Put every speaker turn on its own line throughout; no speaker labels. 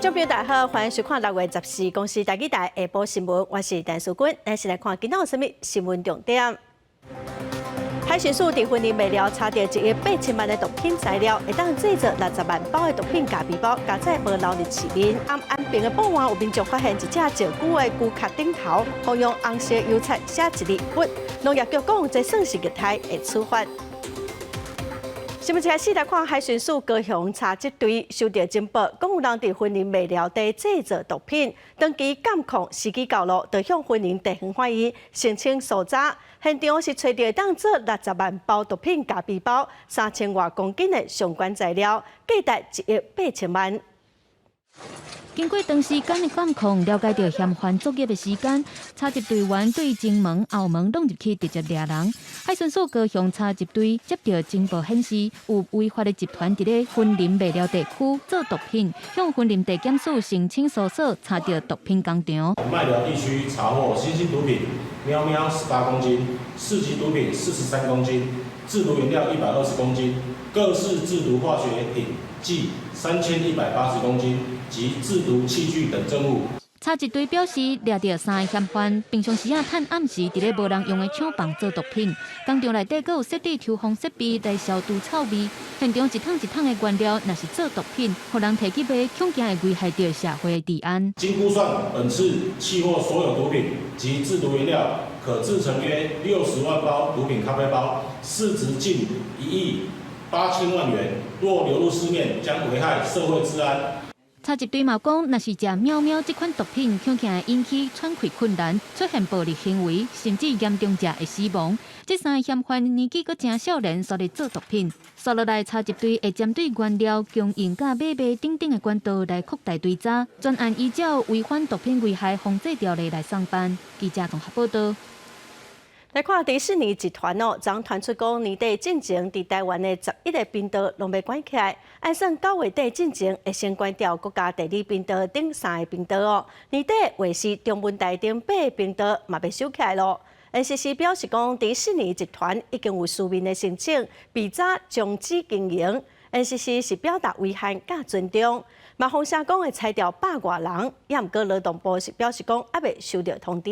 眾朋友大家好，歡迎收看6月14公視台語台下晡新聞，我是陳淑君。咱先來看今仔有啥物新聞重點。海巡署佇雲林麥寮查著1億8千萬的毒品材料，會當製作60萬包的毒品咖啡包，加載無流入市面。安安平的埔岸有民眾發現一隻石龜的龜殼頂頭，予用紅色油漆寫一字不，農業局講這算是虐待，會處罰。新聞一開始來看海巡署高雄查緝隊收著情報，講有人佇雲林麥寮地製造毒品，長期監控時機到囉，就向雲林地方法院申請搜查。現場是揣著會當做60萬包毒品咖啡包，3000外公斤的相關材料，價值1億8千萬。
經過長時間的監控，了解著嫌犯作業的時間，查緝隊員對前門、後門攏入去直接掠人。海巡署高雄查緝隊接著情報顯示，有違法的集團佇咧雲林麥寮地區做毒品，向雲林地檢署申請搜索，查著毒品工廠。
麥寮地區查獲新興毒品喵喵18公斤，四級毒品43公斤，製毒原料120公斤，各式製毒化學品計3180公斤及製毒器具等證物。
查緝隊表示，掠著三个嫌犯，平常時啊，趁暗時佇咧無人用的廠房做毒品，工廠內底閣有設置抽風設備來消除臭味。現場一桶一桶的原料，若是做毒品，予人提去賣，恐驚會危害著社會的治安。
經估算，本次緝獲所有毒品及製毒原料，可製成約60萬包毒品咖啡包，市值近1億8千萬元。若流入市面，將危害社會治安。
查緝隊嘛講，若是食喵喵這款毒品，恐驚會引起喘氣困難，出現暴力行為，甚至嚴重者會死亡。這三个嫌犯年紀閣誠少年，煞咧做毒品。紲落來，查緝隊會針對原料供應佮買賣等等的管道來擴大追查，專案依照違反毒品危害防制條例來送辦。記者綜合報道。
來看迪士尼集團哦，昨傳出講年底進前，佇台灣的11個頻道攏欲關起來，按算9月底進前會先關掉國家地理頻道等三个頻道哦。年底衛視中文台等八个頻道嘛欲收起來囉。NCC 表示講，迪士尼集團已經有書面的申請，比早終止經營。NCC 是表達遺憾佮尊重，嘛放聲講會裁掉百外人，也毋過勞動部是表示講猶未收著通知。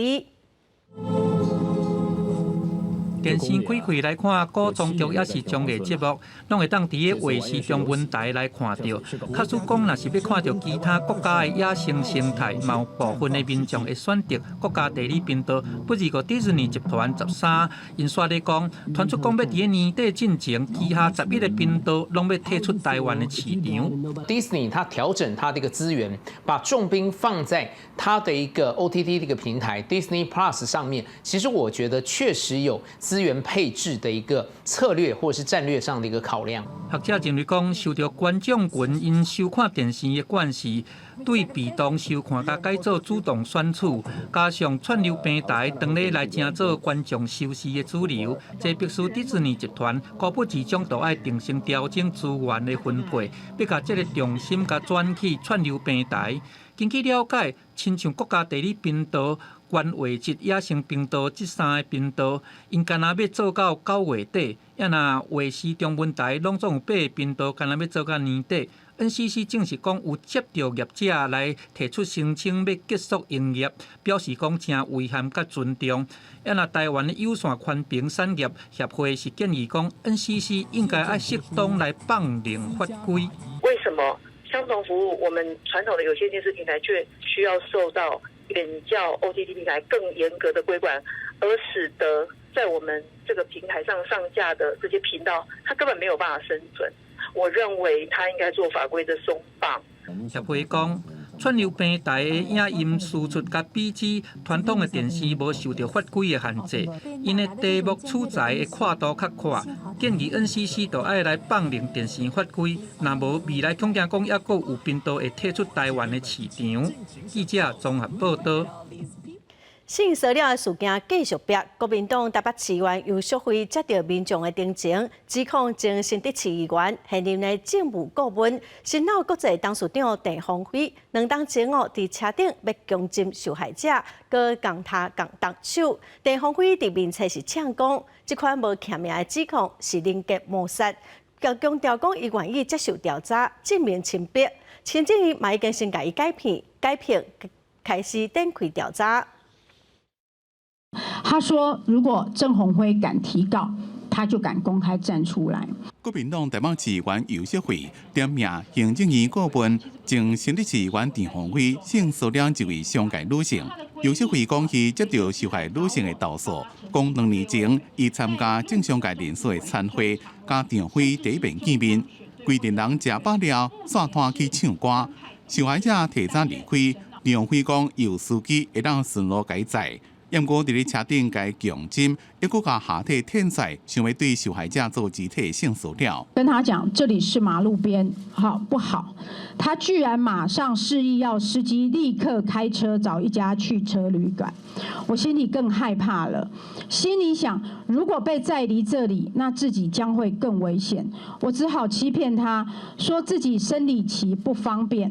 電視開開來看古裝劇抑是綜藝節目，攏會當佇个衛視中文台來看著。假使講若是欲看著其他國家的野生生態，嘛有部分的民眾會選擇國家地理頻道。不過迪士尼集團13𪜶煞咧講，傳出講欲佇个年底進前，旗下11個頻道攏欲退出台灣的市場。
Disney 它調整它的一個資源，把重兵放在它的一個 OTT 的一個平台 Disney Plus 上面。其實我覺得確實有資源配置的一個策略，或者是戰略上的一個考量。
學者認為講，受著觀眾群𪜶收看電視的慣勢，對被動收看共改做主動選取，加上串流平台當咧來成做觀眾收視的主流，這迫使迪士尼集團高不時將都愛重新調整資源的分配，欲共這个重心共轉去串流平台。根據了解，親像國家地理頻道、原畫質野生頻道這三个頻道，𪜶干焦欲做到9月底，抑若衛視中文台攏總有八個頻道，干焦欲做到年底。NCC 證實講有接著業者來提出申請，欲結束營業，表示講誠遺憾佮尊重。抑若台灣的有線寬頻產業協會是建議講，NCC 應該愛適當來放靈法規。
為什麼相同服務，我們傳統的有線電視平台卻需要受到遠較 OTT 平台更嚴格的規管，而使得在我們這個平台上上架的這些頻道，它根本沒有辦法生存。我認為它應該做法規的鬆綁。
協會講，串流平台的影音輸出佮比起傳統的電視無受著法規的限制，𪜶的題目取材的闊度較闊，建議 NCC 就愛來放靈電視法規，若無未來恐驚講猶閣有頻道會退出台灣的市場。記者綜合報道。
性騷擾的事件繼續逼，國民黨台北市議員游淑慧接著民眾的陳情，指控前新竹市議員現任的政務顧問新老國際董事長鄭鴻輝，2冬前哦，佇車頂欲強姦受害者，閣共他共動手。鄭鴻輝佇面冊是嗆講，這款無記名的指控是人格謀殺，閣強調講伊願意接受調查，證明清白。行政院嘛已經先共伊解聘，解聘開始展開調查。
他說：如果鄭鴻輝敢提告，他就敢公開站出來。
國民黨台北市議員游錫卉點名行政院顧問前新北市議員鄭鴻輝性騷擾一位商界女性。游錫卉講，伊接著受害女性的投訴，講2年前伊參加政商界人士的餐會，佮鄭鴻輝第一遍見面，規陣人食飽了，散攤去唱歌，受害者提早離開，鄭鴻輝講有司機會當順路共伊載。毋過佇咧車頂共伊強針，抑閣共下體舔屎，想欲對受害者做肢體性騷擾。
跟他講，這裡是馬路邊，好不好？他居然馬上示意要司機立刻開車找一家汽車旅館，我心裡更害怕了，心裡想，如果被載離這裡，那自己將會更危險。我只好欺騙他，說自己生理期不方便。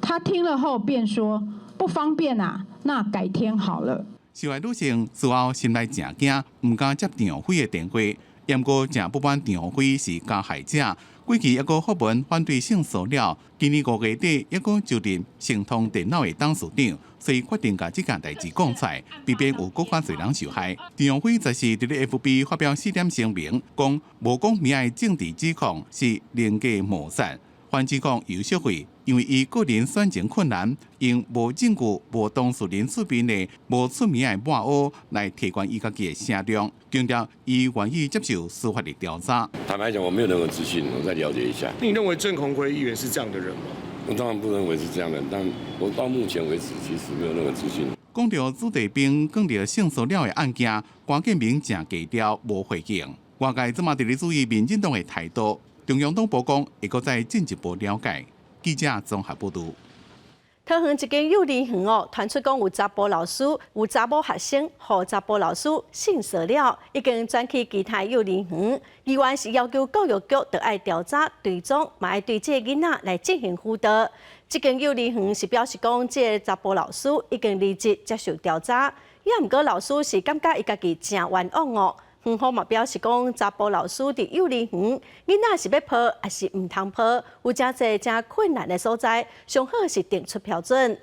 他聽了後便說不方便啊，那改天好了。
受害女性事後心內誠驚，毋敢接鄭鴻輝的電話。毋過誠不滿鄭鴻輝是加害者，過去抑閣發文反對性騷擾，今年5月底抑閣就任成通電腦的董事長，所以決定共這件代誌講出來，避免有閣較濟人受害。鄭鴻輝則是佇咧 FB 發表四點聲明，講無講名的政治指控是人格謀殺，反指控游錫卉，因為伊個人選情困難，用無證據、無當事人出面的無出名的抹烏來提懸伊家己的聲量，強調伊願意接受司法的調查。
坦白講，我沒有任何資訊，我再了解一下。
你認為鄭鴻輝議員是這樣的人嗎？
我當然不認為是這樣的，但我到目前為止其實沒有任何資訊。
講著子弟兵講著性騷擾的案件，關建明誠低調無回應。外界這馬佇咧注意民進黨的態度，中央黨部講會閣再進一步了解。記者綜合報導。
桃園一間幼兒園哦，傳出講有查埔老師有查某學生予查埔老師性騷擾，已經轉去其他幼兒園。議員是要求教育局著愛調查追蹤，嘛愛對這个囡仔來進行輔導。這間幼兒園是表示講，這个查埔老師已經離職接受調查，也毋過老師是感覺伊家己誠冤枉哦。園方嘛表示講，查埔老師佇幼兒園，囡仔是欲抱抑是毋通抱，有誠濟誠困難的所在，上好是定出標準。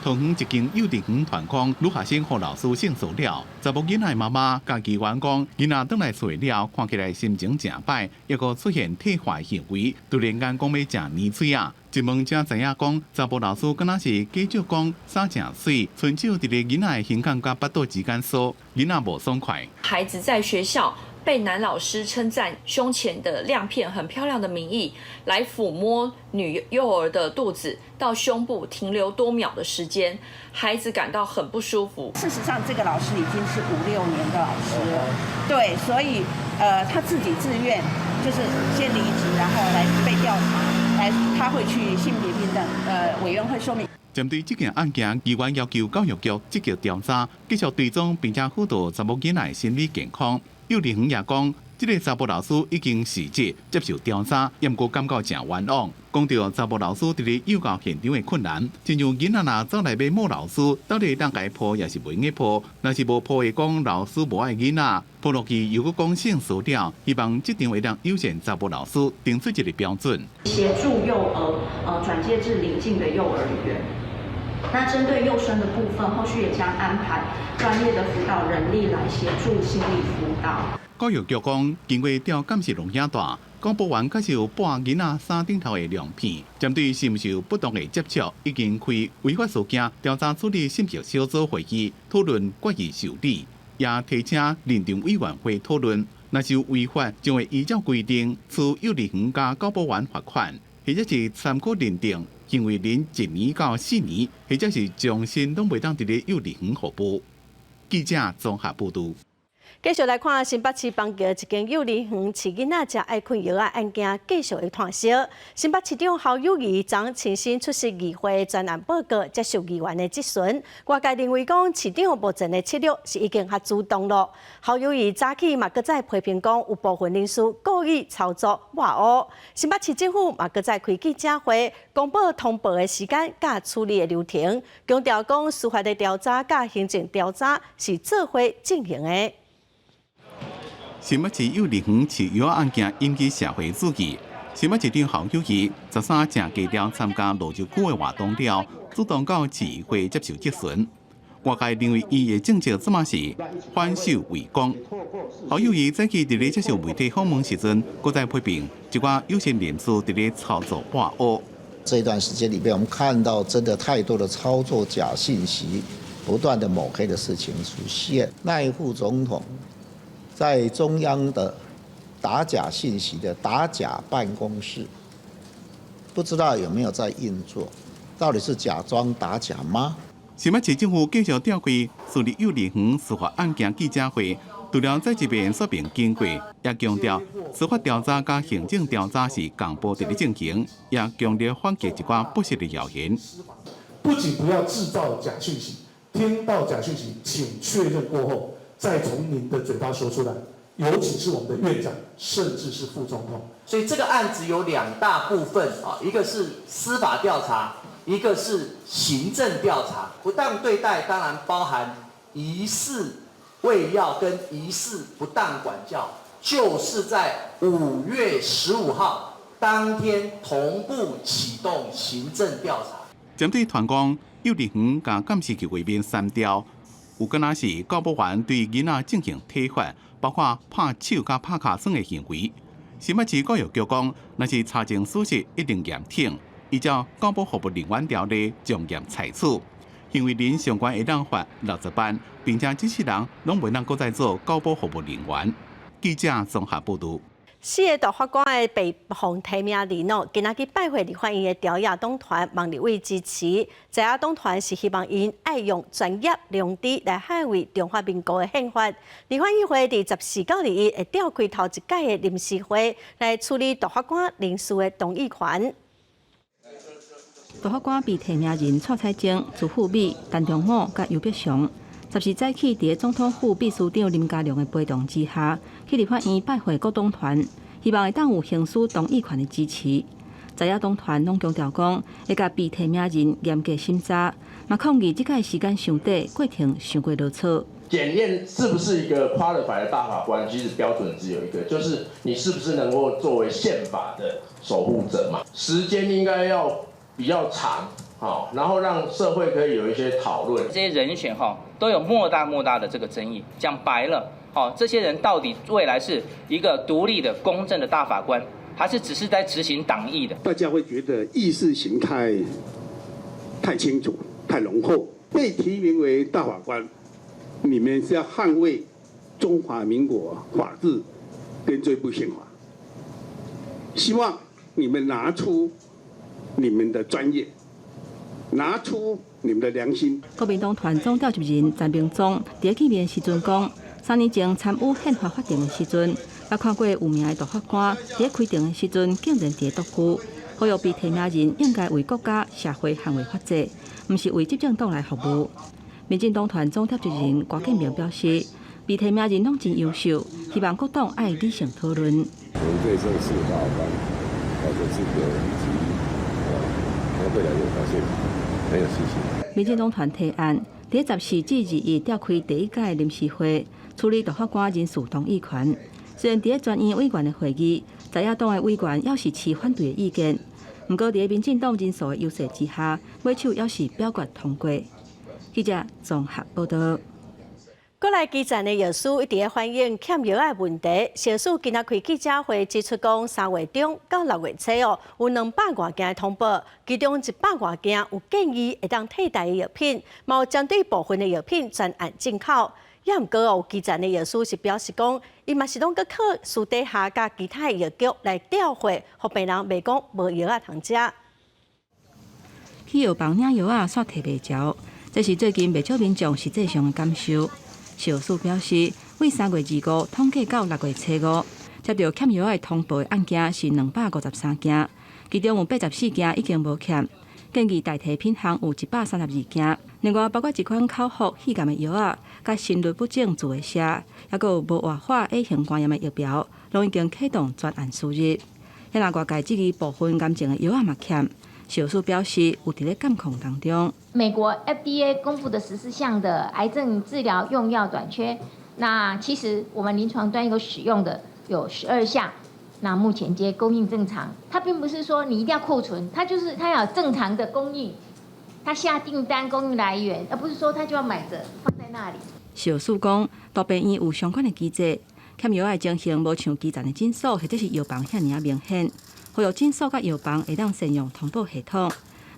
桃園一間幼稚園傳講女學生予老師性騷擾，查某囡仔媽媽共議員講，囡仔轉來厝了，看起來心情誠歹，抑閣出現退化行為，突然間講欲食奶嘴仔，一問才知影講，查埔老師敢若是繼續講衫誠媠，伸手佇咧囡仔的胸口佮腹肚之間挲，囡仔無爽快。
孩子在學校被男老師稱讚胸前的亮片很漂亮的名義，來撫摸女幼兒的肚子到胸部停留多秒的時間，孩子感到很不舒服。
事實上，這個老師已經是五六年的老師了，對，所以他自己自願就是先離職，然後來被調查，來他會去性別平等委員會說明。
針對這件案件，議員要求教育局積極調查，繼續追蹤，並且輔導查某囡仔的心理健康。幼兒園也講，這个查埔老師已經辭職接受調查，毋過感覺誠冤枉。講著查埔老師佇咧幼教現場的困難，親像囡仔若走來欲摸老師，到底會當共伊抱抑是袂用抱？若是無抱會講老師無愛囡仔，抱落去又閣講性騷擾，希望這場會當友善查埔老師，定出一个標準。
協助幼兒轉介至鄰近的幼兒園。那針對幼生的部分，後續也將安排專業的輔導人力來協助心理輔導。
教育局講，經過調監視錄影帶，廣播員確實有播囡仔衫頂頭的亮片，針對是毋是有不當的接觸，已經開違法事件調查處理審核小組會議討論決議受理，也提請認定委員會討論。若是有違法，將會依照規定處幼兒園佮教保員罰款，或者是參考認定行為人1年到4年，或者是終身攏袂當佇咧幼兒園服務。記者綜合報導。
繼續來看新北市板橋一間幼兒園飼囡仔食愛困藥仔案件，繼續會炭燒。新北市長侯友宜昨親身出席議會專案報告，接受議員的質詢。外界認為講市長目前的策略是已經較主動咯。侯友宜早起嘛，閣再批評講有部分人士故意操作抹烏。新北市政府嘛，閣再開記者會，公布通報的時間佮處理的流程，強調講司法的調查佮行政調查是做伙進行的。
新北市幼兒園飼藥案件引起社會注意，新北市長侯友宜13誠低調參加蘆洲區的活動了，主動到市議會接受質詢。外界認為伊的政策這馬是反守為攻。侯友宜早起佇咧接受媒體訪問時陣，閣再批評一寡有心人士佇咧操作抹烏。
這段時間裏邊，我們看到真的太多的操作假信息、不斷的抹黑的事情出現。賴副總統在中央的打假信息的打假辦公室，不知道有沒有在運作？到底是假裝打假嗎？
新北市政府繼續召開私立幼兒園司法案件記者會，除了再一遍說明經過，也強調司法調查佮行政調查是同步佇咧進行，也強烈反擊一寡不實的謠言。
不僅不要製造假訊息，聽到假訊息，請確認過後再從您的嘴巴說出來。尤其是我們的院長，甚至是副總統。
所以這個案子有兩大部分啊，一個是司法調查，一個是行政調查。不當對待當然包含疑似餵藥跟疑似不當管教，就是在5月15號當天同步啟動行政調查。
針對傳講幼兒園共監視器畫面刪掉，有敢若是教保員對囡仔進行體罰，包括拍手佮拍尻川的行為。新北市教育局講，若是查證屬實，一定嚴懲。依照教保服務人員條例，從嚴採處。行為人上懸會當罰60萬，並且這世人攏袂當閣再做教保服務人員。記者綜合報導。
四个大法官的被予提名人哦，今仔去拜會立法院的朝野黨團，望立委支持。在野黨團是希望𪜶愛用專業良知來捍衛中華民國的憲法。立法院會佇14到21會召開頭一屆的臨時會，來處理大法官人事的動議權。
大法官被提名人蔡彩晶、朱富美、陳忠武佮游碧祥，14早起佇總統府秘書長林佳龍的陪同之下，去立法院拜會各黨團，希望會當有行使動議權的支持。在野黨團攏強調講，會共被提名人嚴格審查，嘛抗議這屆時間傷短，過程傷過囉嗦。
檢驗是不是一個 qualified 的大法官，其實標準只有一個，就是你是不是能夠作為憲法的守護者嘛？時間應該要比較長，好，然後讓社會可以有一些討論。
這些人選哈都有莫大莫大的這個爭議。講白了，好，這些人到底未來是一個獨立的、公正的大法官，還是只是在執行黨意的？
大家會覺得意識形態太清楚、太濃厚。被提名為大法官，你們是要捍衛中華民國法治跟這部憲法。希望你們拿出你們的專業，拿出你們的良心。
國民黨團總召集人陳明忠佇見面時陣講，3年前參與憲法法庭的時陣，捌看過有名的大法官佇開庭的時陣竟然佇獨居，呼籲被提名人應該為國家社會捍衛法治，毋是為執政黨來服務。民進黨團總召集人郭建明表示，被提名人攏真優秀，希望各黨愛理性討論。
我們對這四個大法官的資格以及他未來的表現很有信心。
民進黨團提案，佇14至21召開第一屆臨時會，處理大法官人事動議權。雖然佇全院委員的會議，在野黨的委員猶是持反對的意見，毋過佇民進黨人數的優勢之下，尾手猶是表決通過。記者綜合報導。
國內基層的藥師一直反映欠藥的問題。食藥署今仔開記者會指出，講3月中到6月初哦，有200外件的通報，其中100外件有建議會當替代的藥品，嘛有針對部分的藥品專案進口。也毋過哦，基層的藥師是表示講，𪜶嘛是攏閣靠私底下佮其他的藥局來調貨，予病人袂講無藥仔通食。
去藥房領藥仔，煞提袂著，這是最近袂少民眾實際上的感受。食藥署表示，對3月25統計到6月初5，接著欠藥仔通報的案件是253件，其中有84件已經無欠，建議代替品項有132件。另外，包括一款口服肺癌的藥仔，佮心律不整注的射，抑閣有無活化 A 型肝炎的疫苗，攏已經啟動專案輸入。遐若外界質疑部分癌症的藥仔嘛欠，食藥署表示有佇咧監控當中。
美國 FDA 公布的14項的癌症治療用藥短缺，那其實我們臨床端有使用的有12項，那目前皆供應正常，它並不是說你一定要庫存，它就是它要正常的供應，它下訂單供應來源，而不是說他就要買著放在那裡。
邵師講，大病院有相關的機制，欠藥的情形無像基層的診所或者是藥房遐爾仔明顯。呼籲診所佮藥房會當善用通報系統。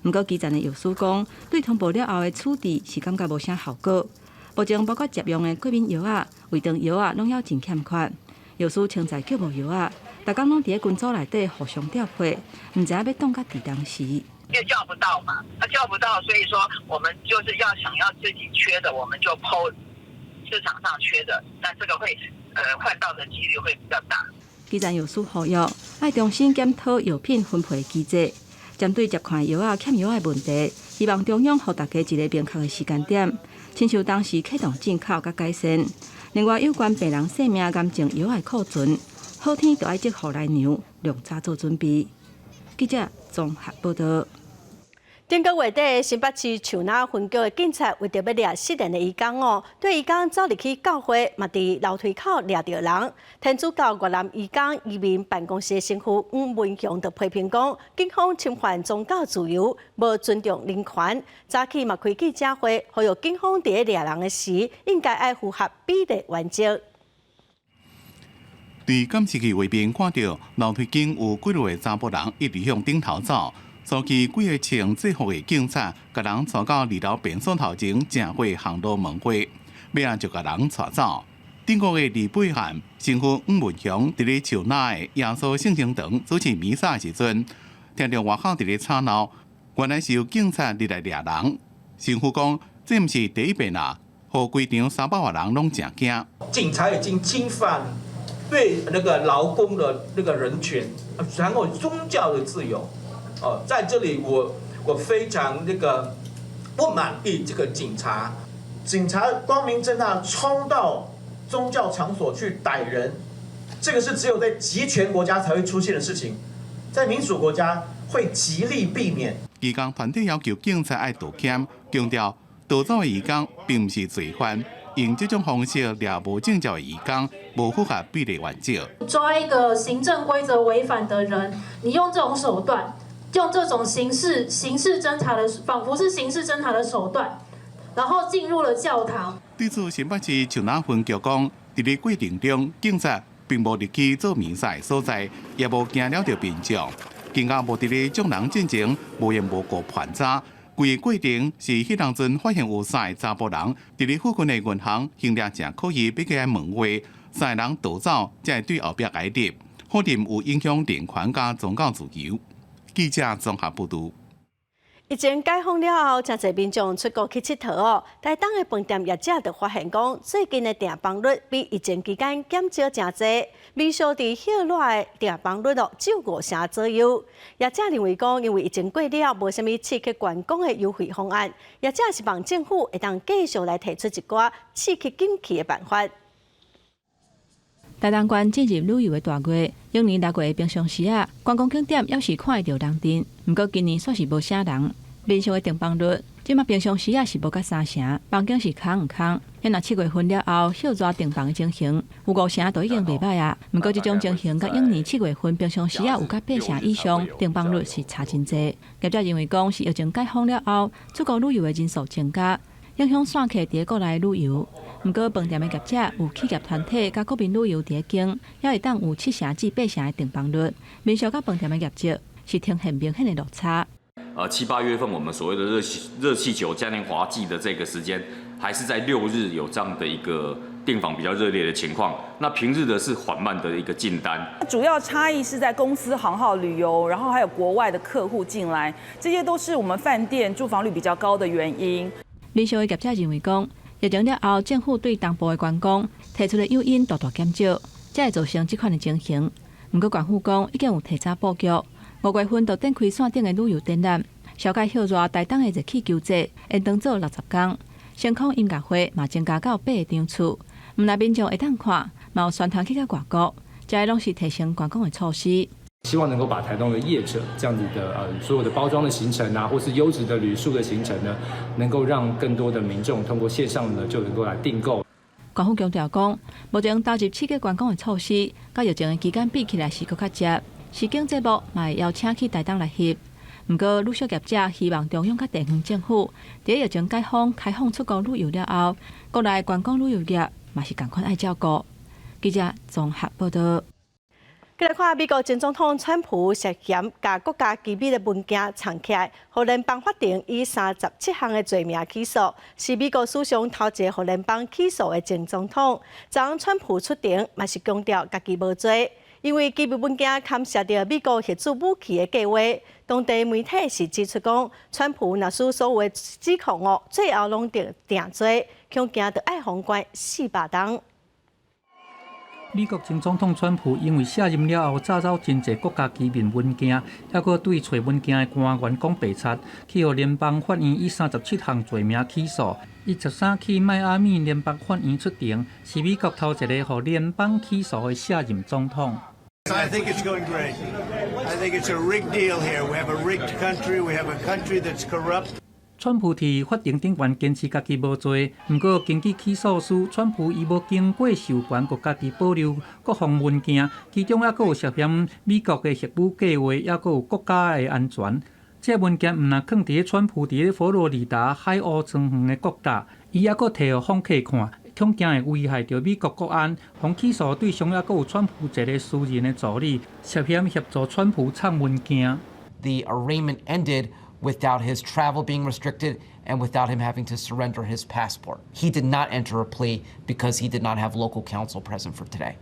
毋過基層的藥師講，對通報了後的處置是感覺無啥效果。目前包括食用的過敏藥仔、胃腸藥仔，攏猶真欠缺。藥師稱讚叫無藥仔，逐工攏佇咧群組內底互相調配，毋知影欲擋到佇當時。
因為叫不到嘛，他叫不到，所以說我們就是要想要自己缺的，我們就 PO 市場上缺的，那這個會換到的幾率會比較大。
基層藥師呼籲，愛重新檢討藥品分配機制，針對接款藥仔欠藥仔的問題，希望中央予大家一個明確的時間點，親像當時啟動進口佮改善。另外，有關病人性命、癌症藥的庫存，好天就愛積雨來量，量早做準備。記者綜合報道。
頂個月底，新北市樹林分局的警察為著欲掠失聯的移工哦，對移工走入去教會，嘛佇樓梯口掠著人。天主教越南移工移民辦公室的神父黃文雄就批評講，警方侵犯宗教自由，無尊重人權。早起嘛開記者會，呼籲警方佇咧掠人的時，應該愛符合比例原則。
佇監視器畫面看著樓梯間有幾落個查埔人一直向頂頭走。初期幾个穿制服的警察，共人帶到二樓便所頭前，正火行路門會，尾仔就共人帶走。頂個月28號，神父黃文雄佇咧樹林的耶穌聖經堂主持彌撒的時陣，聽著外口佇咧吵鬧，原來是有警察入來掠人。神父講，這毋是第一遍啦，予規場300外人攏誠驚。
警察已經侵犯對那個勞工的那個人權，然後宗教的自由。哦，在這裡我非常那個不滿意這個警察，
警察光明正大衝到宗教場所去逮人，這個是只有在極權國家才會出現的事情，在民主國家會極力避免。
義工團體要求警察愛道歉，強調逃走的移工並毋是罪犯，用這種方式掠無證照的移工，無符合比例原則。
抓一個行政規則違反的人，你用這種手段。用這種刑事偵查的，仿佛是刑事偵查的手段，然後進入了教堂。
對此，新北市樹林分局講，佇咧過程中，警察並無入去做彌撒的所在，也無驚擾著民眾，更加無佇咧眾人進前無緣無故盤查。規個過程是彼當陣發現有三個查埔人佇咧附近的銀行行掠誠可疑，欲過來問話，三個人逃走，才會對後壁來入，否認有影響人權佮宗教自由。記者綜合報導。
疫情解封了後，誠濟民眾出國去𨑨迌哦。台東的飯店業者就發現講，最近的訂房率比疫情期間減少誠濟。民宿佇歇熱的訂房率哦，只有5成左右。業者認為講，因為疫情過了，無啥物刺激觀光的優惠方案，業者希望政府會當繼續來提出一寡刺激景氣的辦法。
台東縣進入旅遊的大月，往年6月的平常時仔，觀光景點猶是看會著人陣。毋過今年煞是無啥人。民宿的訂房率，這馬平常時仔是無甲三成，房間是空毋空。若7月份了後，歇熱訂房的情形有5成都已經袂䆀啊。毋過這種情形，佮往年7月份平常時仔有甲8成以上，訂房率是差真濟。業者認為講是疫情解封了後，出國旅遊的人數增加，影響散客佇咧國內旅遊。毋過飯店的業者有企業團體佮國民旅遊佇咧經，猶會當有7成至8成的訂房率。民宿佮飯店的業績是呈現明顯的落差。
7、8月份我們所謂的熱氣球嘉年華季的這個時間，還是在六日有這樣的一個訂房比較熱烈的情況。那平日的是緩慢的一個進單。
主要差異是在公司行號旅遊，然後還有國外的客戶進來，這些都是我們飯店住房率比較高的原因。
民宿的業者認為講，疫情了後，政府對東部的觀光提出的誘因大大減少，才會造成這款的情形。毋過縣府講已經有提早布局，5月份就展開線頂的旅遊展覽，消解歇熱台東的熱氣球節，延長做60天。星空音樂會嘛增加到8個場次，毋但民眾會當看，嘛有宣傳去到外國，這些攏是提升觀光的措施。
希望能夠把台東的業者這樣子的所有的包裝的行程啊，或是優質的旅宿的行程呢，能夠讓更多的民眾通過線上呢就能夠來訂購。
官府強調講，目前投入刺激觀光的措施，佮疫情的期間比起來是閣較濟。實境節目嘛會邀請去台東來翕。毋過，旅宿業者希望中央佮地方政府，佇疫情解封、開放出國旅遊了後，國內觀光旅遊業嘛是仝款愛照顧。記者綜合報道。
繼來看美國前總統川普涉嫌共國家機密的文件藏起來，予聯邦法庭以37項的罪名起訴，是美國史上頭一個予聯邦起訴的前總統。昨昏川普出庭，嘛是強調家己無罪，因為機密文件牽涉著美國核子武器的計劃。當地媒體是指出講，川普若是所有的指控哦，最後攏著定罪，恐驚著愛予關400冬。
美國前總統川普因為卸任了後詐走真濟國家機密文件，抑閣對揣文件的官員講白賊，去予聯邦法院以37項罪名起訴。伊13去邁阿密聯邦法院出庭，是美國頭一个予聯邦起訴的卸任總統。
I think it's going great. I think it's a rigged deal here. We have a rigged country. We have a country that's corrupt.
川普佇法庭頂懸堅持家己無罪，毋過根據起訴書，川普伊無經過授權，閣家己保留國防文件，其中抑閣有涉嫌美國的核武計劃，抑閣有國家的安全。這文件毋但囥佇咧川普佇咧佛羅里達海鷗莊園的國宅，伊抑閣提予訪客看，恐驚會危害著美國國安。予起訴對象抑閣有川普一个私人的助理，涉嫌協助川普藏文件。
The arraignment ended without his travel being restricted and without him having to surrender his passport. He did not enter a plea because he did not have local counsel present for today.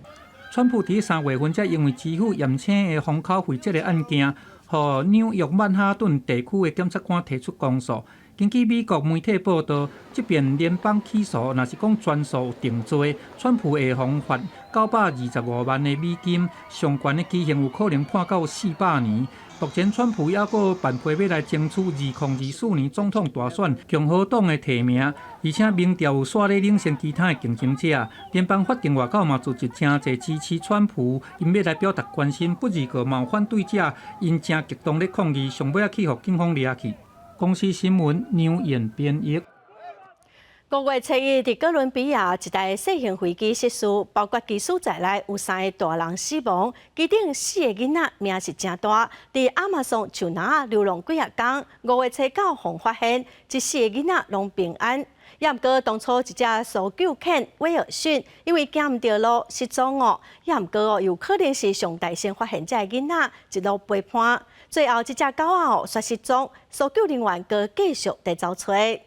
川普佇3月份才因為支付宴請的封口費這个案件，予紐約曼哈頓地區的檢察官提出公訴。根據美國媒體報道，這遍聯邦起訴，若是講全數定罪，川普會予罰925萬的美金，上懸的期限有可能判到400年。目前，川普抑閣辦批欲來爭取2024年總統大選共和黨的提名，而且民調有煞咧領先其他的競爭者。聯邦法庭外口嘛聚集誠濟支持川普，𪜶欲來表達關心。不過嘛有反對者，𪜶誠激動咧抗議，上尾仔去予警方掠去。公視新聞梁燕編譯。
5月初一，佇哥倫比亞一台細型飛機失事，包括機師在內有三個大人死亡，其中四个囡仔命是誠大。佇亞馬遜樹林仔流浪幾仔工，5月初九予發現，這四个囡仔攏平安。也毋過當初一隻搜救犬威爾遜，因為行毋著路失蹤哦，也毋過哦，有可能是上代先發現這个囡仔一路陪伴，最後這隻狗仔哦煞失蹤，搜救人員閣繼續佇走揣。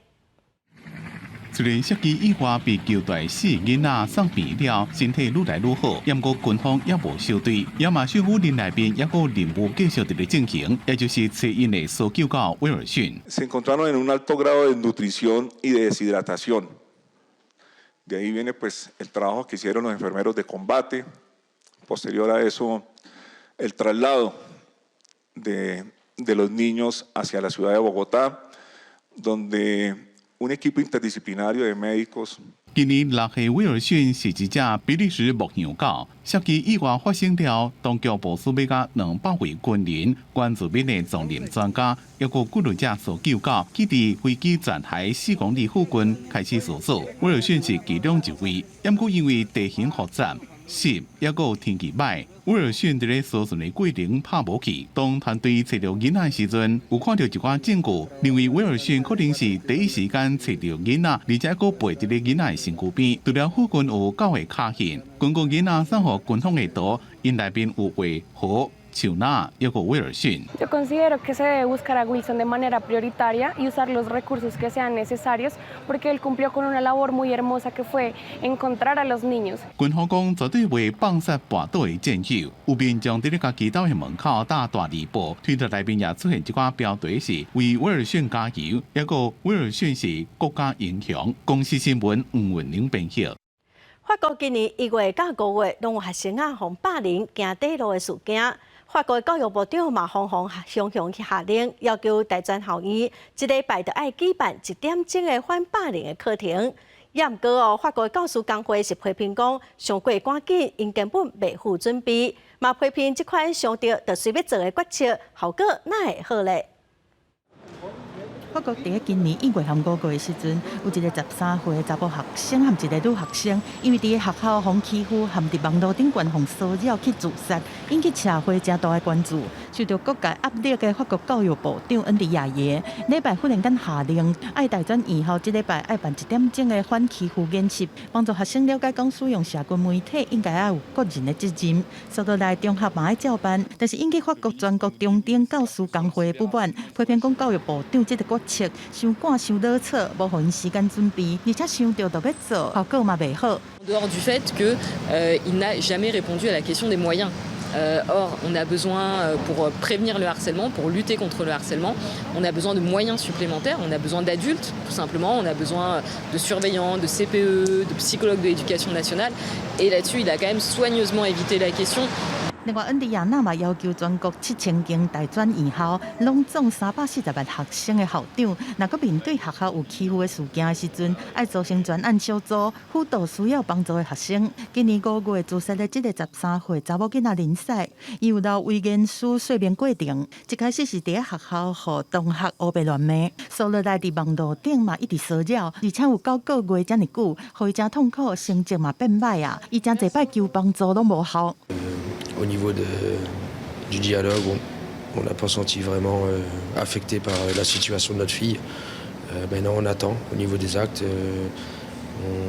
雖然涉機意外被救帶四个囡仔送病了，身體愈來愈好，毋過軍方猶無收隊。亞馬遜雨林內面猶閣任務繼續佇咧進行，也就是揣𪜶的搜救狗威爾遜。
Se encontraron en un alto grado de desnutrición y de deshidratación. De ahí viene, pues, el trabajo que hicieron los enfermeros de combate. Posterior a eso, el traslado de los niños hacia la ciudad de Bogotá, donde un equipo interdisciplinario de médicos
今年6歲威爾遜是一隻比利時牧羊狗，涉機意外發生了，當局部署欲佮200位軍人、原住民的叢林專家，抑閣幾落隻搜救狗，去佇飛機殘骸4公里附近開始搜索。威爾遜是其中一位，毋過因為地形複雜、濕，抑閣天氣䆀，威爾遜佇咧搜尋的過程拍無去。當團隊揣著囡仔的時陣，有看著一寡證據，認為威爾遜可能是第一時間揣著囡仔，而且閣陪佇咧囡仔的身軀邊。除了附近有狗的跤印，根據囡仔送予軍方的圖，𪜶內面有畫河、樹林，抑閣威爾遜。
Yo considero que se debe buscar a Wilson de manera prioritaria y usar los recursos que sean necesarios porque él cumplió con una labor muy hermosa que fue encontrar a los niños.
軍方講絕對袂放殺跋倒的戰友，有民眾佇咧家己兜的門口貼大字報，推特內面也出現一寡標題是為威爾遜加油，抑閣威爾遜是國家英雄。公視新聞吳文玲編譯。
法國今年1月到5月，攏有學生仔予霸凌行短路的事件。法國教育部長嘛，風風雄雄去下令，要求大專校院一禮拜著愛舉辦一點鐘的反霸凌的課程。也毋過哦，法國教師工會是批評講，傷過趕緊，𪜶根本未赴準備，嘛批評這款傷著就隨欲做的決策，效果哪會好咧？
法國佇今年1月和5月的時陣，有一个13歲的查埔學生和一个女學生，因為佇學校予欺負，和佇網路頂懸予騷擾去自殺，引起社會誠大的關注。受著各界壓力的法國教育部長恩迪亞耶，禮拜忽然間下令，愛大專院校這禮拜愛辦一點鐘的反欺負演習，幫助學生了解講使用社群媒體應該愛有個人的責任。煞落來中學嘛愛照辦，但是引起法國全國中等教師工會的不滿，批評講教育部長這个決策傷趕傷囉嗦，無予𪜶時間準備，而且想著就欲做，效果嘛袂好。
En dehors du fait qu'il n'a jamais répondu à la question des moyens. Or, on a besoin, pour prévenir le harcèlement, pour lutter contre le harcèlement, on a besoin de moyens supplémentaires, on a besoin d'adultes, tout simplement, on a besoin de surveillants, de CPE, de psychologues de l'éducation nationale. Et là-dessus, il a quand même soigneusement évité la question.
另外，恩迪亞納嘛要求全國7000間大專院校，攏總340萬學生的校長，若閣面對學校有欺負的事件的時陣，愛組成專案小組，輔導需要幫助的學生。今年5月自殺的這个13歲查某囡仔林賽，伊有留遺言書說明過程。一開始是佇學校予同學烏白亂罵，煞落來佇網路頂嘛一直騷擾，而且有9個月遮爾久，予伊誠痛苦，成績嘛變䆀啊！伊誠濟擺求幫助攏無效。
Au niveau du dialogue, on n'a pas senti vraiment affecté par la situation de notre fille. Maintenant, on attend au niveau des actes.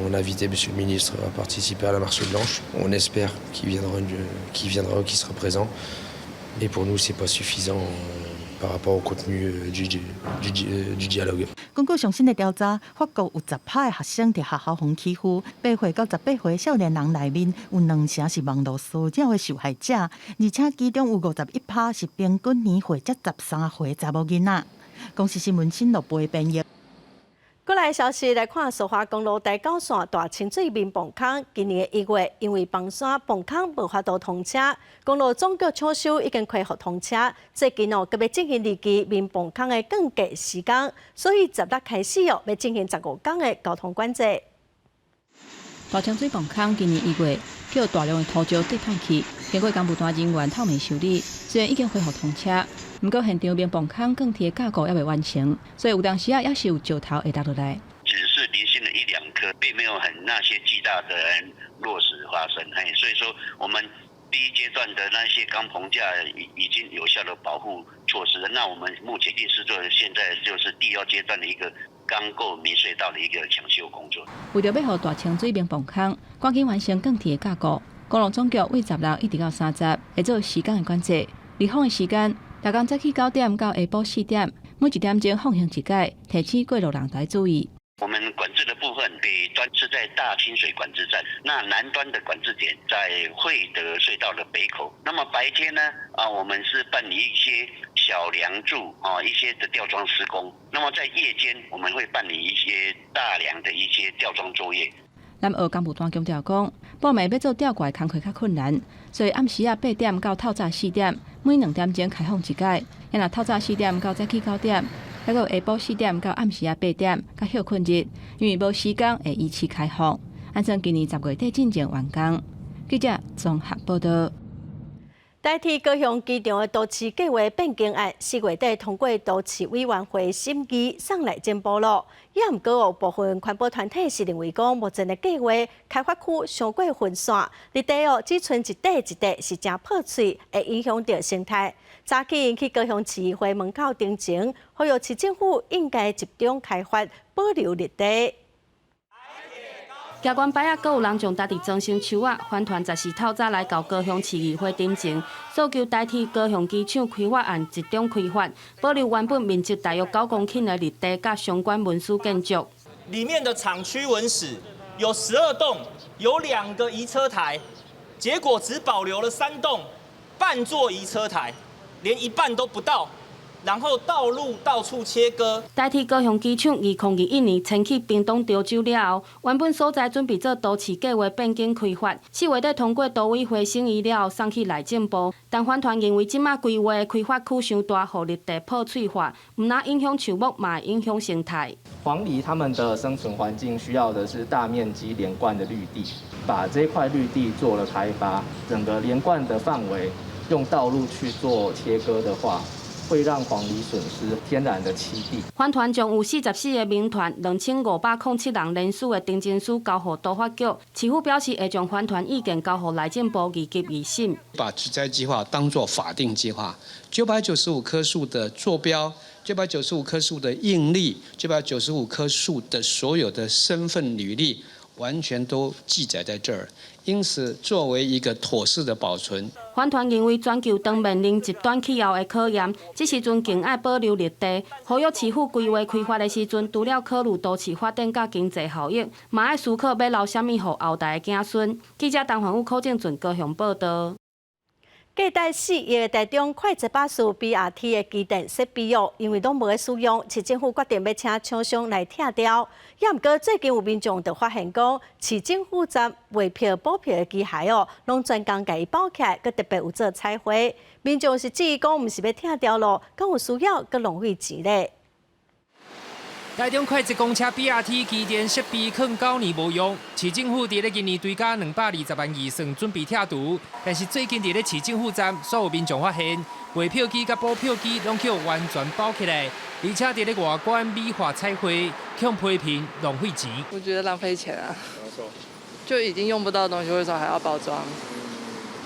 On a invité Monsieur le ministre à participer à la marche blanche. On espère qu'il viendra, qu'il sera présent. Mais pour nous, c'est pas suffisant par rapport au contenu du dialogue.
根據上新的調查，法國有10%的學生佇學校予欺負，8歲到18歲少年人內面有兩成是網路騷擾的受害者，而且其中有51%是平均年歲才13歲查某囡仔。公視新聞新樂貝編譯。
過來消息來看，蘇花公路台九線大清水眠磅空，今年1月因為崩山磅空無法度通車，公路總局搶修已經恢復通車。最近哦，閣欲進行二期眠磅空的鋼架施工，所以16開始哦，欲進行15工的交通管制。
大清水磅空今年1月予大量的土石跌歹去，經過工務單人員透明修理，雖然已經恢復通車。毋過現場眠磅空鋼鐵架構猶未完成，所以有當時仔猶是有石頭會落落來。
只是零星的一兩顆，並沒有很那些巨大的落石發生。嘿，所以說我們第一階段的那些鋼棚架已經有效的保護措施。那我們目前是做現在就是第二階段的一個鋼構眠隧道的一個搶修工作。
為著欲予大清水眠磅空趕緊完成鋼鐵架構，公路總局對16一直到30會做時間的管制，離峰的時間。逐工早起9點到下晡4點，每一點鐘放行一擺，提醒過路人來注意。
我們管制的部分，北端是在大清水管制站，那南端的管制點在惠德隧道的北口。那麼白天呢？啊，我們是辦理一些小梁柱啊，一些的吊裝施工。那麼在夜間，我們會辦理一些大梁的一些吊裝作業。
南澳工務單強調講，半暝欲做吊掛工課較困難，所以暗時仔8點到透早4點，每2點鐘開放一擺。若透早4點到早起9點，猶閣有下晡4點到暗時仔8點，佮歇睏日，因為無時間會依次開放。按算今年10月底進前完工。記者綜合報道。
台鐵高雄機場的都市計畫變更案，4月底通過都市委員會審議，送內政部咯。也毋過有部分環保團體是認為講，目前的計畫開發區傷過分散，綠地哦只賰一塊一塊是誠破碎，會影響著生態。早起𪜶去高雄市議會門口陳情，呼籲市政府應該集中開發，保留綠地。
舉懸牌仔，閣有人將家己裝成樹仔，環團14透早來到高雄市議會陳情，訴求台鐵高雄機場開發案集中開發，保留原本面積大約9公頃的綠地佮相關文史建築。
裡面的廠區文史有12棟，有2個移車台，結果只保留了3棟，半座移車台，連一半都不到。然後道路到處切割。
台鐵高雄機場2021年遷去屏東潮州了後，原本所在準備做都市計畫變更開發，4月底通過都委會審議了後，送去內政部。但環團認為這馬規劃的開發區傷大，予綠地破碎化，毋但影響樹木，嘛會影響生態。
黃鸝它們的生存環境需要的是大面積連貫的綠地，把這塊綠地做了開發，整個連貫的範圍用道路去做切割的話，會讓黃鸝損失天然的棲地。
環團將有44個民團，2507人聯署的陳情書交予都發局，市府表示會將環團意見交予內政部二級二審。
把植栽計劃當作法定計劃，995棵樹的坐標，995棵樹的應力，995棵樹的所有的身份履歷，完全都記載在這兒。因此，作為一個妥適的保存，
環團認為全球當面臨極端氣候的考驗，這時陣更愛保留綠地。呼籲市府規劃開發的時陣，除了考慮都市發展佮經濟效益，嘛愛思考欲留啥物予後代的子孫。記者陳環宇、柯正俊高雄報道。
價值4億的台中快捷巴士 BRT 的機電設備哦，因為攏無咧使用，市政府決定欲請廠商來拆掉。也毋過最近有民眾就發現講，市政府站賣票補票的機械哦，攏專工共伊包起來，閣特別有做彩繪。民眾是質疑講，毋是欲拆掉囉，敢有需要閣浪費錢咧？
台中快捷公車 BRT 機電設備囥9年無用，市政府佇咧今年追加220萬預算準備拆除，但是最近佇咧市政府站，煞有民眾發現賣票機佮補票機攏予完全包起來，而且佇咧外觀美化彩繪，予批評浪費錢。
我覺得浪費錢啊！就已經用不到的東西，為什麼還要包裝？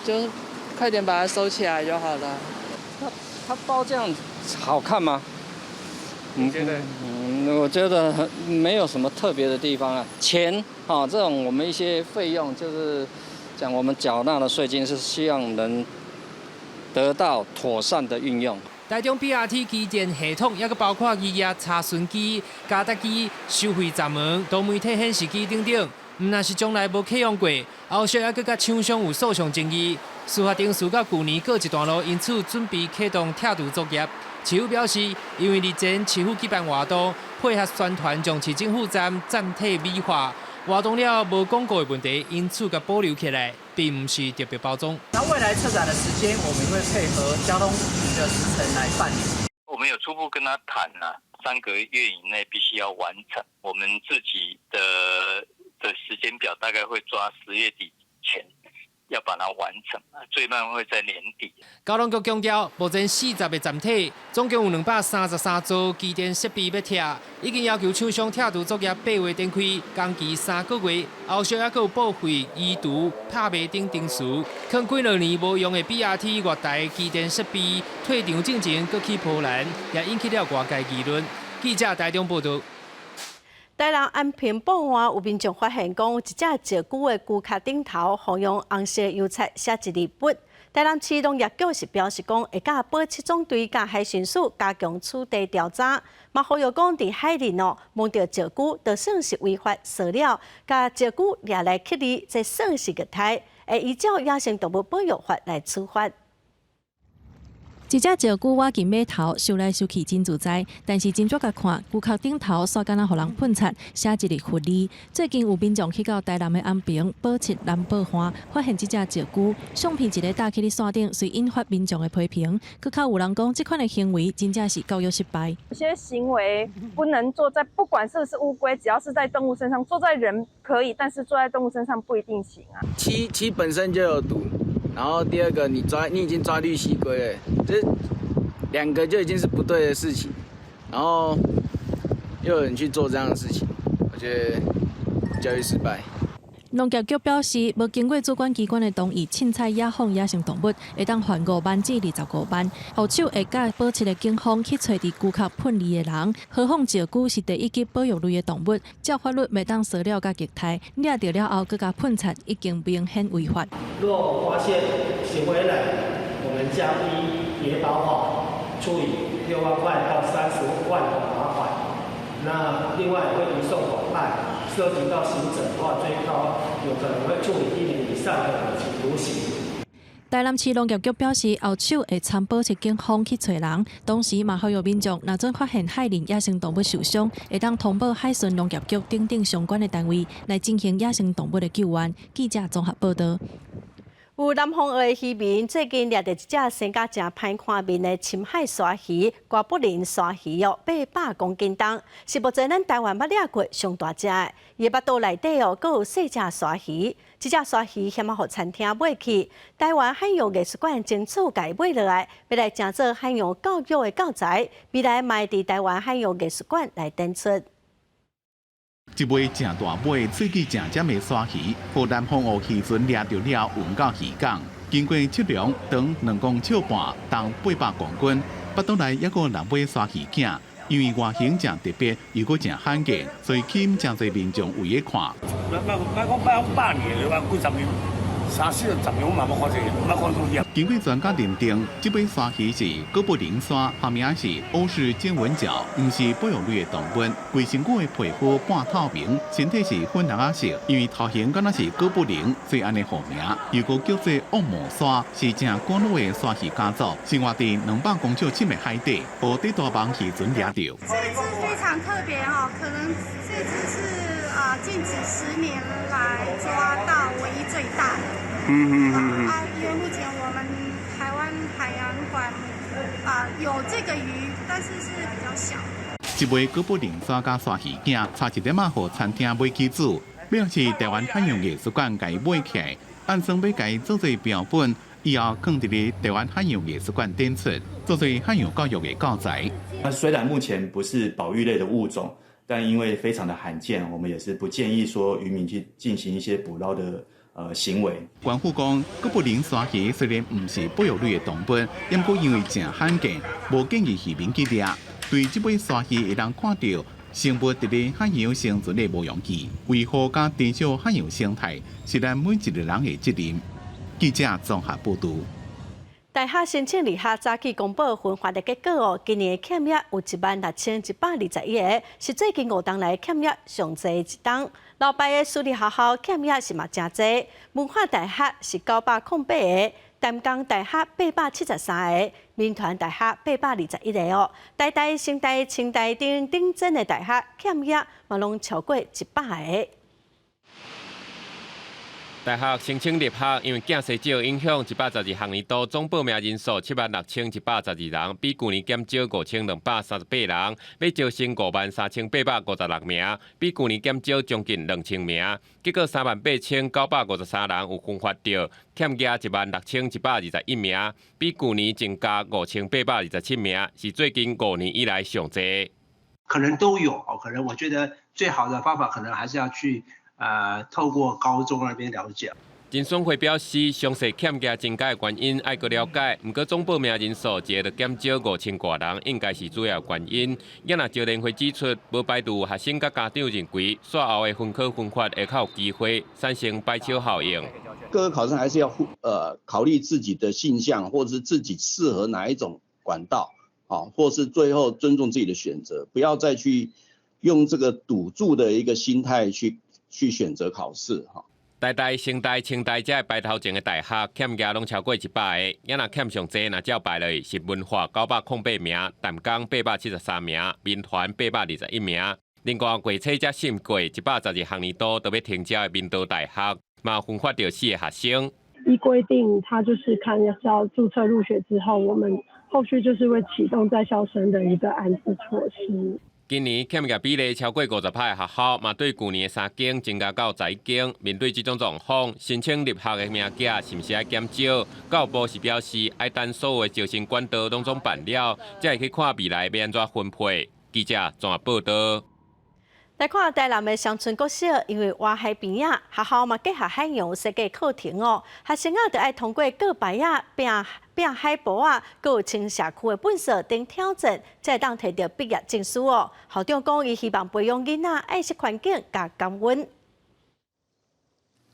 就快點把它收起來就好了。
他包這樣好看嗎？
你覺得？
嗯，我覺得沒有什麼特別的地方啊。錢啊，這種我們一些費用，就是講我們繳納的稅金，是希望能得到妥善的運用。
台中 BRT 機電系統，抑閣包括預約查詢機、加搭機、收費閘門、多媒體顯示機等等，毋但是從來無啟用過，後續抑閣佮廠商有訴訟爭議。司法程序到舊年告一段落，因此準備啟動拆除作業。市府表示，因為日前市府舉辦活動，配合宣傳將市政府站暫替美化，活動了無廣告的問題，因此共保留起來，並毋是特別包裝。
那未來策展的時間，我們會配合交通局的時程來辦理。
我們有初步跟他談啦，3個月以內必須要完成。我們自己的時間表大概會抓10月底前。要把它完成，最慢會在年底。
交通局強調，目前40個站體，總共有233座機電設備欲拆，已經要求廠商拆除作業八月展開，工期3個月，後續還閣有報廢、移除、拍賣等程序。囥幾落年無用的 BRT 月台機電設備退場進前，閣起波瀾，也引起了外界議論。記者台中報道。
台南安平埔岸有民眾發現，講一隻石龜的龜殼頂頭，予用紅色油漆寫一字不。台南市農業局是表示講，會佮保七總隊佮海巡署加強取締調查，嘛呼籲講佇海裡哦，摸著石龜，就算是違法騷擾，共石龜掠來乞兒，這算是虐待，會依照野生動物保育法來處罰。
一隻石龜倚近碼頭，游來游去真自在，但是真濟共看，龜殼頂頭煞敢若予人噴漆，寫一个佛字。最近有民眾去到台南的安平保七南報岸，發現這隻石龜相片一个搭起佇線頂，遂引發民眾的批評。閣較有人講，這款的行為真正是教育失敗。
有些行為不能做在，不管是不是烏龜，只要是在動物身上，做在人可以，但是做在動物身上不一定行啊。
漆漆本身就有毒。然後第二個，你已經抓綠蠵龜了，這兩個就已經是不對的事情，然後又有人去做這樣的事情，我覺得教育失敗。
農業局表示，無經過主管機關的同意，凊彩野放野生動物，會當罰5萬至25萬。後手會佮保七的警方去揣佇龜殼噴字的人。何況石龜是第一級保育類的動物，照法律袂當騷擾佮虐待，掠著了後閣共噴漆，已經明顯違法。
若發現行為人，我們將依野保法處以6萬塊到30萬的罰款。那另外會移送法辦，涉及到刑責的話，最高有可能會處以1年以上的有期徒刑。
台南市農業局表示，後手會參保七警方去揣人，同時嘛呼籲民眾，若準發現海裡野生動物受傷，會當通報海巡農業局等等相關的單位來進行野生動物的救援。記者綜合報道。
有南方澳的漁民最近掠著一隻生甲誠歹看面的深海鯊魚，哥布林鯊魚哦，800公斤重，是目前咱台灣捌掠過上大隻的。伊的腹肚內底哦，閣有四隻鯊魚，這隻鯊魚嫌仔予餐廳買去。台灣海洋藝術館爭取共伊買落來，欲來成做海洋教育的教材，未來嘛會佇台灣海洋藝術館來展出。
一尾誠大尾、喙齒誠尖的鯊魚，予南方澳漁船掠著了，運到漁港。經過測量，長2公尺半，重800公斤，腹肚內猶閣有兩尾鯊魚囝。因為外形誠特別，又閣誠罕見，所以吸引誠濟民眾圍咧看。
捌100年，幾十年，三四十年，我嘛無看過，毋捌看過。
經過專家認定，這尾鯊魚是哥布林鯊，學名是歐氏尖吻鮫，毋是哺乳類的動物。規身軀的皮膚半透明，身體是粉紅仔色，因為頭型敢若是哥布林，所以按呢予名。又閣叫做惡魔鯊，是誠古老的鯊魚家族，生活佇200公尺深的海底，予底大網漁船掠著。
這隻非常特別哦，可能這隻是啊近幾十年來抓到唯一最大的。啊，因為目前我們台灣海洋館啊有這個魚，但是是比較小。
一尾哥布林鯊佮鯊魚囝，差一點仔予餐廳買去煮，表示台灣海洋藝術館共伊買起來，按算欲共伊做做標本，以後囥佇咧台灣海洋藝術館展出，做做海洋教育的教材。
那雖然目前不是保育類的物種，但因為非常的罕見，我們也是不建議說漁民去進行一些捕撈的行為。
官府講，哥布林鯊魚雖然毋是哺乳類的動物，毋過因為誠罕見，無建議漁民去掠。對這尾鯊魚會當看著生物佇咧海洋生存的無容易，維護佮珍惜海洋生態是咱每一個人的責任。記者綜合報導。
大學申請入學早起公布分發的結果哦，今年的欠額有16,121個，是最近5冬來欠額上濟一冬。老牌的私立學校欠額是嘛誠濟，文化大學是908個，淡江大學873個，銘傳大學821個哦。台大、成大、清大等頂尖的大學欠額嘛攏超過100個。
大學申請入學，因為囝細少影響，112學年度總報名人數76,112人，比舊年減少5238人，欲招生53,856名，比舊年減少將近2000名。結果38,953人有分發著，欠額16,121名，比舊年增加5827名，是最近5年以來上濟。
可能都有，可能我覺得最好的方法，可能還是要去透過高中那邊了解。
甄選會表示，詳細欠額增加的原因愛閣了解，毋過總報名人數一個就減少5000外人，應該是主要原因。也若招聯會指出，無排除學生佮家長認為，煞後的分科分發會較有機會產生擺手效應。
各個考生還是要考慮自己的性向，或者是自己適合哪一種管道，啊，或是最後尊重自己的選擇，不要再去用這個賭注的一個心態去選擇考試哈。
台大、成大、清大這排頭前的大學欠額攏超過100個，也若欠上濟，若照排落去是文化908名，淡江873名，銘傳821名。另外，月初才審過112學年度都欲停招的明道大學，嘛分發著四个學生。
依規定，他就是看要要註冊入學之後，我們後續就是會啟動在校生的一個安置措施。
今年欠額比例超過50%的學校，嘛對舊年的三間增加到11間。面對這種狀況，申請入學的名額是毋是愛減少？教育部是表示，愛等所有的招生管道攏總辦了，才會去看未來欲按怎分配。記者綜合報導。
來看台南的雙春國小，因為倚海邊仔，學校嘛結合海洋設計課程哦，學生仔著愛通過告牌仔、拚拚海報仔，閣有清社區的糞掃等挑戰，才會當提著畢業證書哦。校長講，伊希望培養囡仔愛惜環境佮感恩。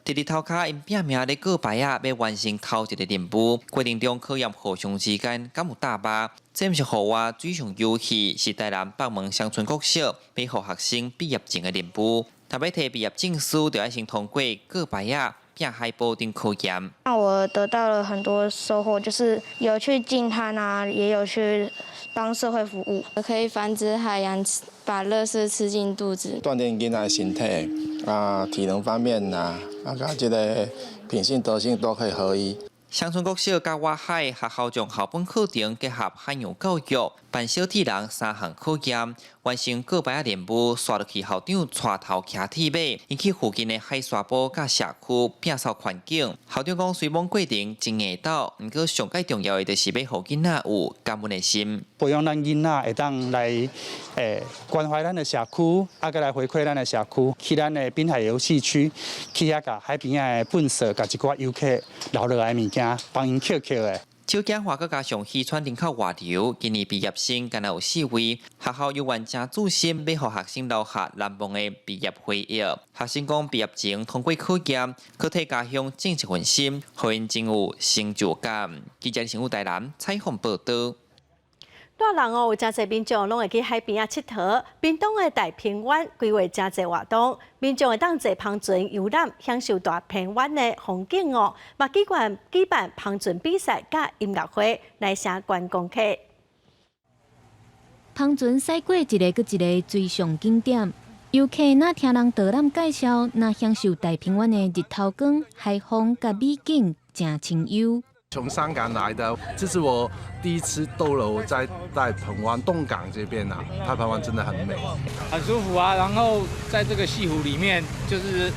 佇日頭跤，𪜶拚命咧告牌仔，欲完成頭一個任務。過程中考驗互相之間敢有搭肉。這毋是戶外水上遊戲，是台南北門雙春國小欲予學生畢業證的任務。若欲提畢業證書，就愛先通過告牌仔、拚海報頂考驗。
那我得到了很多收穫，就是有去淨灘啊，也有去幫社會服務，可以防止海洋把垃圾吃進肚子。
鍛鍊囡仔的身體啊，體能方面啊，佮這个品性德性都可以合一。
鄉村國小佮外海學校將校本課程結合海洋教育，辦小鐵人三項考驗，完成告牌仔任務，煞落去校長帶頭騎鐵馬，𪜶去附近的海沙埔佮社區摒掃環境。校長講，雖罔過程真硬鬥，毋過上蓋重要的就是欲予囡仔有感恩的心。
培養咱囡仔會當來關懷咱的社區，閣來回饋咱的社區，去咱的濱海遊戲區，去遐共海邊仔的糞掃，共一寡遊客留落來的物件，幫𪜶抾抾的。
小囝華閣加上漁船人口外流，今年畢業生干焦有四位。學校猶原誠注心，欲予學生留下難忘的畢業回憶。學生講畢業前通過考驗，閣替家鄉盡一份心，予𪜶真有成就感。記者新聞台南採訪報導。
大人哦，有誠濟民眾攏會去海邊仔𨑨迌。屏東的大鵬灣規劃誠濟活動，民眾會當坐帆船遊覽，享受大鵬灣的風景哦。嘛舉辦帆船比賽佮音樂會來吸觀光客。
帆船駛過一个閣一个水上景點，遊客若聽人導覽介紹，若享受大鵬灣的日頭光、海風佮美景，誠清幽。
從香港來的，這是我第一次逗留在大鵬灣東港這邊啊，大鵬灣真的很美，
很舒服啊。然後在這個西湖裡面，就是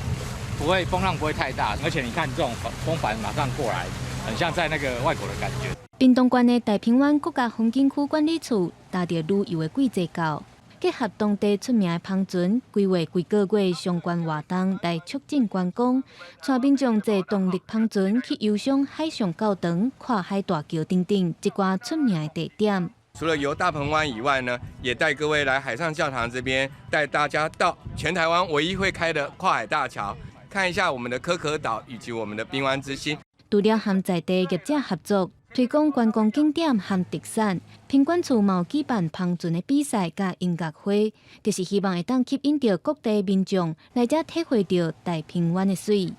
不會風浪不會太大，而且你看這種風帆馬上過來，很像在那個外國的感覺。
屏東縣的大鵬灣國家風景區管理處，搭著旅遊的季節到，結合當地出名的帆船，規劃幾個月相關活動來促進觀光，帶民眾坐動力帆船去遊賞海上教堂、跨海大橋等等一寡出名的地點。
除了遊大鵬灣以外呢，也帶各位來海上教堂這邊，帶大家到全台灣唯一會開的跨海大橋，看一下我們的可可島以及我們的濱灣之星。
除了和在地業者合作，推廣觀光景點和特產，品管處嘛有舉辦帆船的比賽佮音樂會，就是希望會當吸引著各地民眾來遮體會著大鵬灣的媠。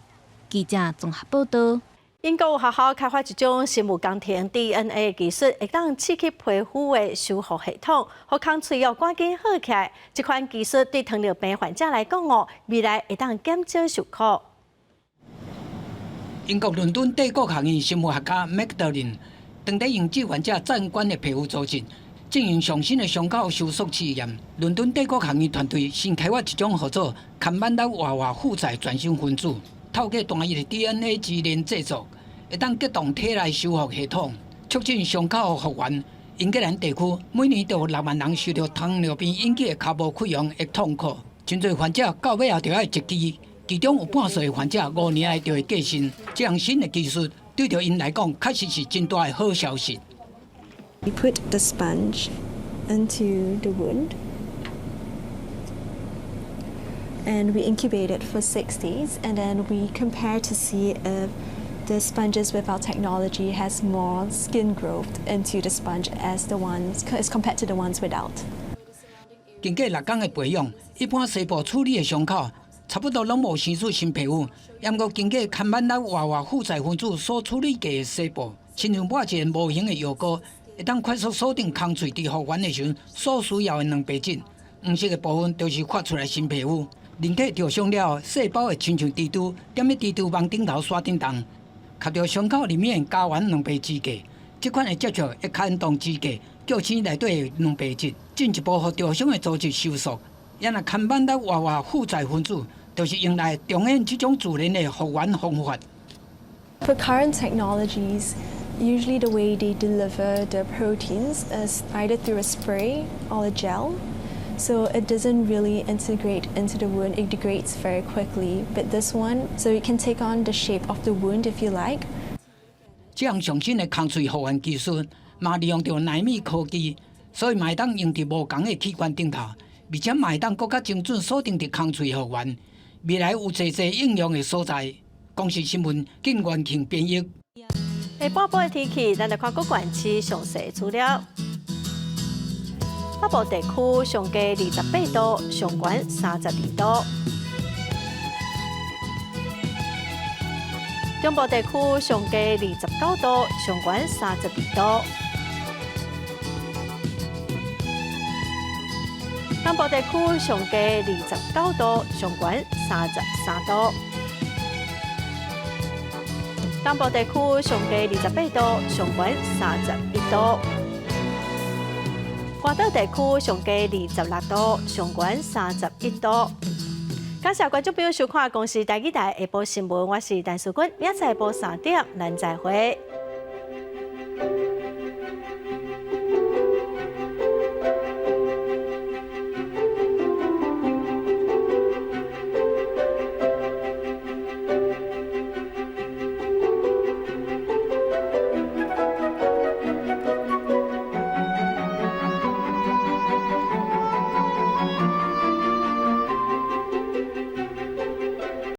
記者綜合報導。
英國有學校開發一種生物工程 DNA 技術，會當刺激皮膚的修復系統，予空喙哦趕緊好起來。這款技術對糖尿病患者來講哦，未來會當減少受苦。
英國倫敦帝國學院生物學家麥德林，當咧用志願者暫管的皮膚組織進行上新的傷口修復試驗。倫敦帝國學院團隊新開發一種號做坎曼拉活化負載全新分子，透過單一的 DNA 基因製作，會當激動體內修復系統，促進傷口復原。英格蘭地區每年都有6萬人受著糖尿病引起的跤部潰瘍的痛苦，真濟患者到尾後就愛截肢，其中有半數的患者5年內就會過身。這項新的技術對著𪜶來講，確實是真大的好消息。
We put the sponge into the wound and we incubate it for 6 days, and then we compare to see if the sponges with our technology has more skin growth into the sponge as compared to the ones without.
經過6工的培養，一般細胞處理的傷口差不多攏無生出新皮膚。毋過經過坎曼拉活化負載分子所處理過的細部，親像抹一個無形的藥膏，會當快速鎖定空喙佇復原的時陣所需要的蛋白質。黃色的部分就是發出來新皮膚。人體著傷了後，細胞會親像蜘蛛，踮咧蜘蛛網頂頭徙振動，吸著傷口裡面膠原蛋白支架。這款的接觸會牽動支架，叫醒內底的蛋白質，進一步予著傷的組織修復。也若坎曼拉活化負載分子，就是用來重現這種自然的復原方法。
For current technologies, usually the way they deliver the proteins is either through a spray or a gel. So it doesn't really integrate into the wound, it degrades very quickly. But this one, so it can take on the shape of the wound if you like.
這項上新的空喙復原技術，嘛利用著奈米科技，所以嘛會當用佇無仝的器官頂頭，而且嘛會當閣較精準鎖定佇空喙復原。未來有濟濟應用的所在。公視新聞靳元慶編譯。
下半晡的天氣，咱來看各縣市詳細資料。北部地區上低28度，上懸32度。中部地區上低29度，上懸32度。南部地區上低29度，上懸33度。東部地區上低28度，上懸31度。外島地區上低26度，上懸31度。感謝觀眾朋友收看《公視台語台》下晡新聞，我是陳淑君，明仔載下晡3點，咱再會。